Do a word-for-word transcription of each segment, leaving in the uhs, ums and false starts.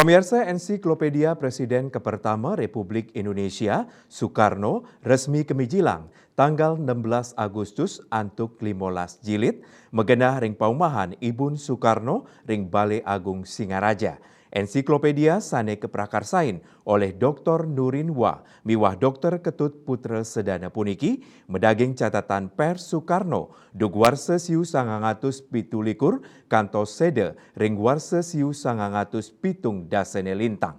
Pemirsa, Ensiklopedia Presiden Kepertama Republik Indonesia, Soekarno, resmi kemijilang tanggal enam belas Agustus antuk lima belas jilid, magenah ring paumahan Ibun Soekarno ring Balé Agung Singaraja. Ensiklopedia sané kaprakarsain olih Doktor Nurin Wah miwah Doktor Ketut Putra Sedana puniki madaging catatan pérs Soekarno duk warsa siu sangang atus pitu likur kantos séda ring warsa siu sangang atus pitung dasané lintang.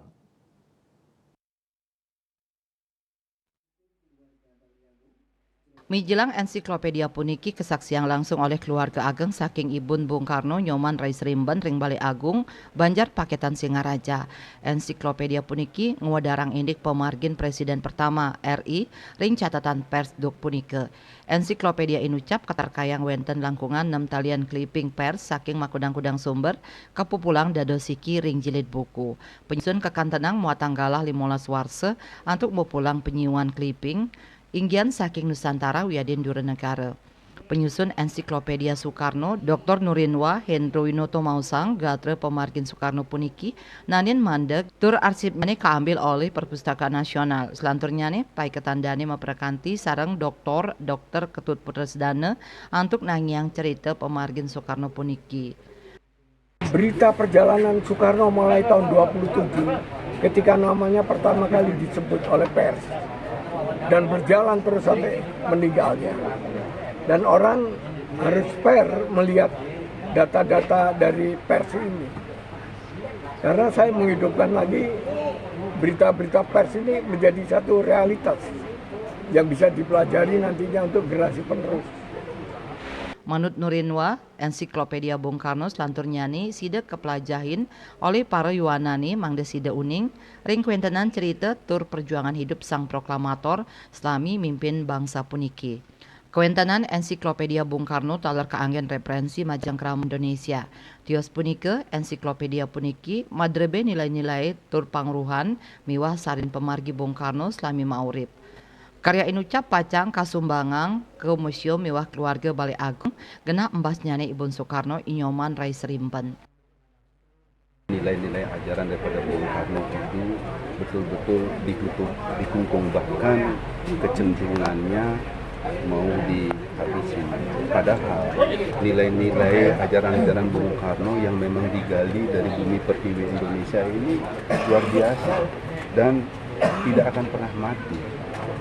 Mijilang ensiklopedia puniki kasaksiang langsung olih keluarga ageng saking Ibun Bung Karno Nyoman Rai Serimben ring Balé Agung, Banjar Pakétan Singaraja. Ensiklopedia puniki ngwedarang indik pamargin Presiden Pertama R I ring catatan pérs duk punika. Ensiklopedia Inucap katarkayang wénten langkungan nem talian clipping pérs saking makudang-kudang sumber, kapupulang dados siki ring jilid buku. Panyusun kakantenang muatang galah lima belas warsa antuk mupulang panyiuan clipping, inggian saking Nusantara wiadin dura negara. Panyusun Ensiklopedia Soekarno, Doktor Nurin Wah, Hendro Winoto maosang, gatra pamargin Soekarno puniki naenin mandeg tur arsipnyané kaambil olih Perpustakaan Nasional. Selanturnyané, paiketan dané maprakanti sareng Doktor, Dokter Ketut Putra Sedana antuk nangiang cerita pamargin Soekarno puniki. Berita perjalanan Soekarno mulai tahun dua puluh tujuh, ketika namanya pertama kali disebut oleh pérs, dan berjalan terus sampai meninggalnya. Dan orang harus fair melihat data-data dari pérs ini. Karena saya menghidupkan lagi berita-berita pérs ini menjadi satu realitas yang bisa dipelajari nantinya untuk generasi penerus. Manut Nurin Wah, Ensiklopedia Bung Karno selanturnyané sida kaplajahin olih para yuanané mangda sida uning ring kawéntenan cerita tur perjuangan hidup sang proklamator salami mimpin bangsa puniki. Kawéntenan Ensiklopedia Bung Karno taler kaanggén referensi majeng krama Indonesia. Tios punika, ensiklopedia puniki madrebé nilai-nilai tur pangruhan miwah sarin pamargi Bung Karno salami maurip. Karya Inucap pacang kasumbangang ka museum miwah keluarga Balé Agung, genah embasnyané Ibun Soekarno I Nyoman Rai Serimben. Nilai-nilai ajaran daripada Bung Karno itu betul-betul ditutup, dikungkung, bahkan kecenderungannya mau dihabisin. Padahal nilai-nilai ajaran-ajaran Bung Karno yang memang digali dari bumi pertiwi Indonesia ini luar biasa dan tidak akan pernah mati.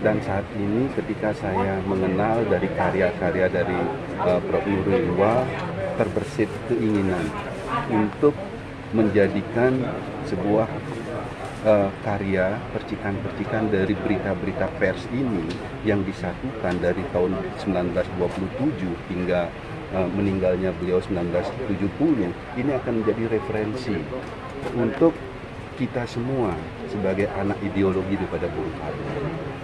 Dan saat ini ketika saya mengenal dari karya-karya dari, eh, Prof Nurin Wah, terbersit keinginan untuk menjadikan sebuah, eh, karya, percikan-percikan dari berita-berita pérs ini yang disatukan dari tahun sembilan belas dua puluh tujuh hingga, eh, meninggalnya beliau sembilan belas tujuh puluh, ini akan menjadi referensi untuk kita semua sebagai anak ideologi daripada Bung Karno.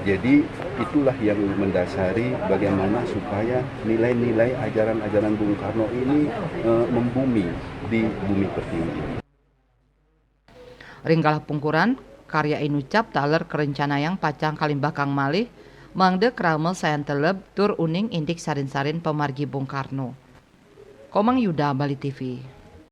Jadi itulah yang mendasari bagaimana supaya nilai-nilai ajaran-ajaran Bung Karno ini, eh, membumi di bumi pertiwi ini. Ring galah pungkuran, karya Inucap taler karencanayang pacang kalimbakang malih, mangda krama sayan teleb tur uning indik sarin-sarin pamargi Bung Karno. Komang Yuda, Bali T V.